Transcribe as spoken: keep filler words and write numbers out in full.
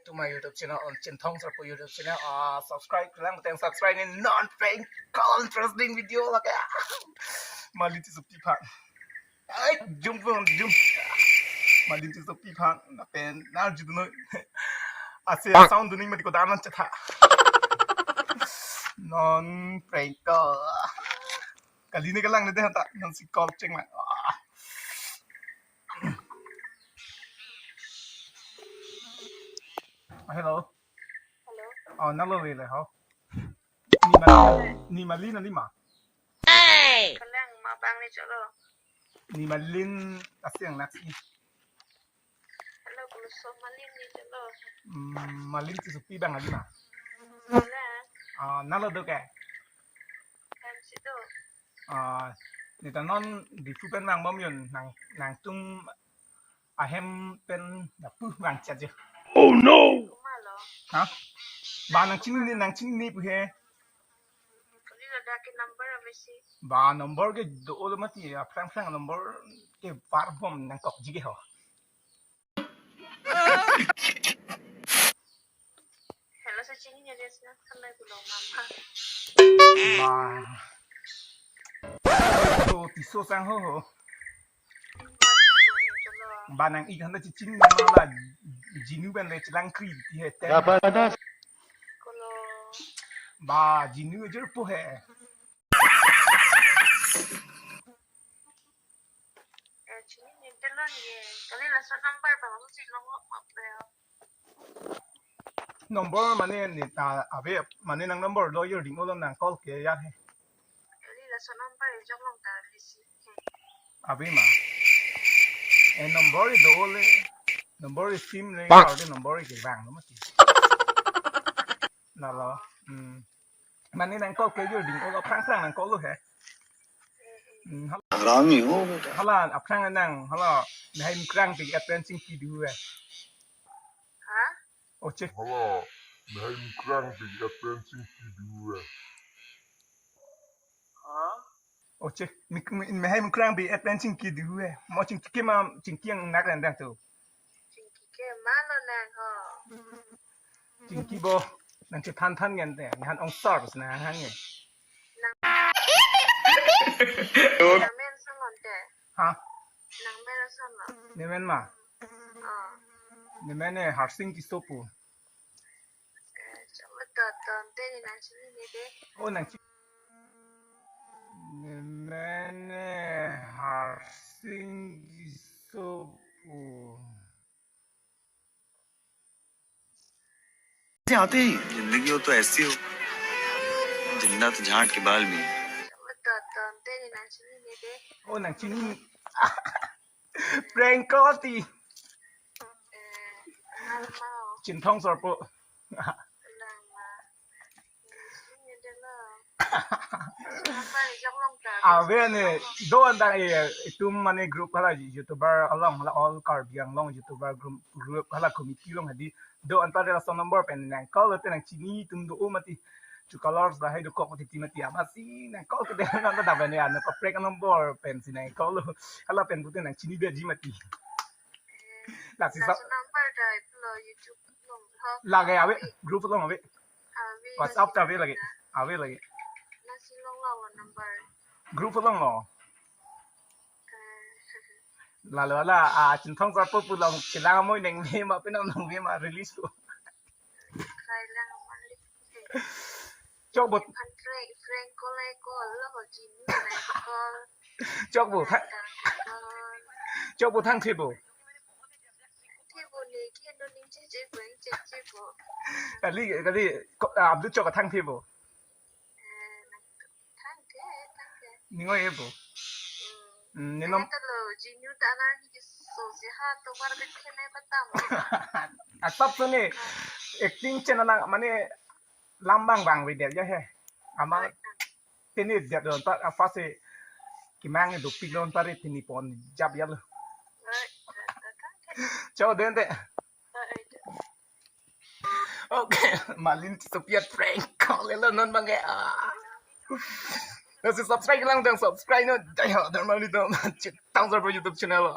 To my YouTube channel, on Chinthong Sarpo YouTube channel. Uh, subscribe, kalilang tang subscribe ne non prank call interesting video lake. Malin Tissopi aphan. Ai, jum pun, jum. Malin Tissopi aphan, lapen nangarjudunnon. Ase sound duning mati ko danan chetha. Non prank call. Kali ne kalang ne deh ta, non si call cheng lang. Ah. Hello. Hello. Oh, nalo le le ho. Ni Malin, ni Malin, ni ma. Kalang ma bang ni cholo. Ni Malin aseng nak si. Hello, kulo so Malin ni cholo. Hmm, Malin Tissopi bang ali ma. Kalang. Ah, nalo do ke? Kan si do. Ah, ne ta non Diphu pen vang bom yon nang, nangtum ahem pen lapu vang chat jo. Oh no! Malo. Ha? Ba nangchini, nangchini pu he. Kali ladak ke number ave si. Ba number ke do-o lo mati, aphrang phrang number ke var bom nangkokji ke ho. Hello, sir, chinine res na, khanai kulo mama. Ba. So, Tisso sang ho ho. Ba nang-ik han ta chichinine ma la Jinu pen le chelang kri ti he te. Kulo. Ba Jinu jirpo he. Eh, chinine telon ye. Kali laso number ba mo si long lok ma pe. Number mane ne ta ave, mane nang number lo yo ding olom nang call ke ya he. Kali laso number e jok long ta receive he. Ave ma. Eh, number do le. Number sim le, bang. Or number ke bang lo mati. Nalo. Hmm. Mane nang call ke yo ding, oh, aphrang phrang nang call lo he. Hmm, hal-, Harami ho beta. Hala, aphrang nang, hala, nahai mukrang pi at pen chingki du he. Ha? Oh, che. Hala, nahai mukrang pi at pen chingki du he. Ha? Oh, che. Mik-, mi-, nahai mukrang pi at pen chingki du he. Mo chingki ke ma, chingki yang nak rendang tu. Chingki ke ma lo nang ho. Chingki bo, nang chethan than ngen te, nang han ong sar bas nang han ngen. Nang, nang men ason lo te. Ha? Nang men ason lo. Ne men ma? Oh. Ne men ne Harsing Tisso pu. Eh, coba tonton te ne nangchinine de. Oh, nang chi-, ne men ne Harsing Tisso pu. से आते ही जिंदगी हो तो ऐसी हो, जिंदा तो झांट के बाल भी हैं। Oh, nangchini. Prank call ti. Chinthong Sarpo. Ave ne, do-an ta, eh, itum mane group hala YouTuber along, hala all Karbi Anglong YouTuber group, group hala committee along hadi, do-an ta laso number pen nang call te nangchini atum do-o mati. Chu colors lahai dokok mati ti mati, amatsi nang call ke de nang ta dabe ne ano kaprek number pensi nang call. Hala pen pute nangchini de ji mati. Lasi sa- Laso number ta iplo YouTube along, ha? Lake ave, group along ave. Ave, WhatsApp ta ave lake. Ave lake. Lasi long lo number. Group along lo. Eh. Lalo la, ah, Chinthong Sarpo pu along, kelang amoy neng me ma, penang neng me ma, release po. Kailang amoy. Chok bo. Prank, prank call, call lo ho, Jinu, prank call. Chok bo, tha-, chok bo thang the bo. The bo ne, ke do ning che che bo, che che bo. Kali, kali, ko, ah, Abdul chok thang the bo. Eh, nang thang the, thang the. Ning oi e bo. Hmm. Hmm, ne nom. Kali ta lo, Jinu ta nang ni so si ha, to mar bet khene patam. Atap to ne, acting channel lang, mane, lambang bang video ya he. Ama tini dia don ta apa si kimang dopik don ta ri tini pon jap ya lo. Chau den te. Okay, Malin Tissopi aphan prank call lo non bang ke. Ah. Nasi subscribe lang dong, subscribe non. Jai ho, Dharma Lidong. Chinthong Sarpo YouTube channel lo.